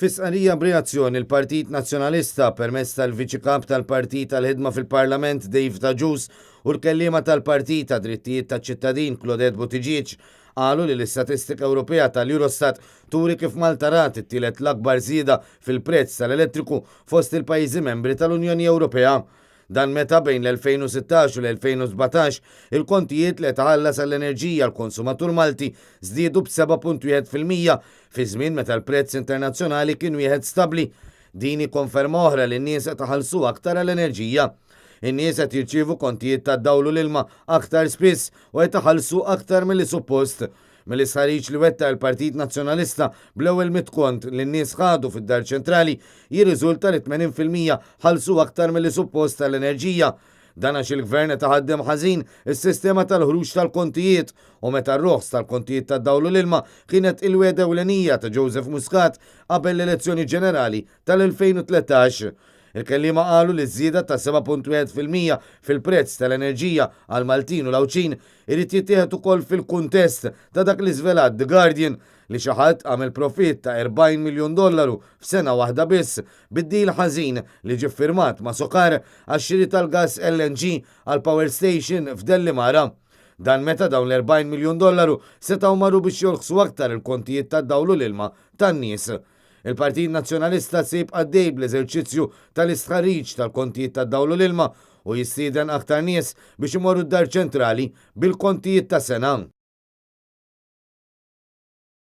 Fi stqarrija b'reazzjoni l-Partit Nazzjonalista permezz tal-Viċi Kap tal-Partit għall-Ħidma fil-Parlament David Agius u l-kelliema tal-Partit għad-Drittijiet taċ-Ċittadin Claudette Buttigieg qalu li l-istatistika Ewropea tal-Eurostat turi kif Malta rat it-tielet l-akbar żieda fil-prezz tal-elettriku fost il-pajjiżi membri tal-Unjoni Ewropea. Dan meta bejn l-2016 u l-2017 il-kontijiet li qed iħallas għall-enerġija l-konsumatur Malti żdiedu b'7.1% fi żmien meta l-prezz internazzjonali kien wieħed stabbli. Din hi konferma oħra li n-nies qed iħallsu aktar għall-enerġija. In-nies qed jirċievu kontijiet tad-dawl u l-ilma aktar spiss u qed iħallsu aktar milli suppost. Mill-istħarriġ li wettaq il-Partit Nazzjonalista bl-ewwel mitkont li n-nies ħadu fid-Dar Ċentrali jirriżulta li 80% ħallsu aktar milli suppost għall-enerġija. Dan għax il-Gvern qed iħaddem ħażin is-sistema tal-ħruġ tal-kontijiet u meta r-roħs tal-kontijiet tad-dawl u l-ilma kienet il-wegħda ewlenija ta' Joseph Muscat qabel l-elezzjoni ġenerali tal-2013. Il-kelliema qalu li ż-żieda ta' 7.1% fil-prezz tal-enerġija għall-Maltin u l-Għawdxin irid jittieħed ukoll fil-kuntest ta' dak li żvelat The Guardian li xi ħadd għamel profitt ta' 40 miljun dollaru f'sena waħda biss bid-deal ħażin li ġie ffirmat ma' Socar għax-xiri tal-gass LNG għall-power station f'Dellimara. Dan meta dawn l-40 miljun dollaru setgħu marru biex jorħsu aktar il-kontijiet tad-dawl u l-ilma tan-nies. Il-Partit Nazzjonalista se jibqa' għaddej bl-eżerċizzju tal-istħarriġ tal-kontijiet tad-dawl u l-ilma u jistieden aktar nies biex imorru d-Dar Ċentrali bil-kontijiet ta' sena.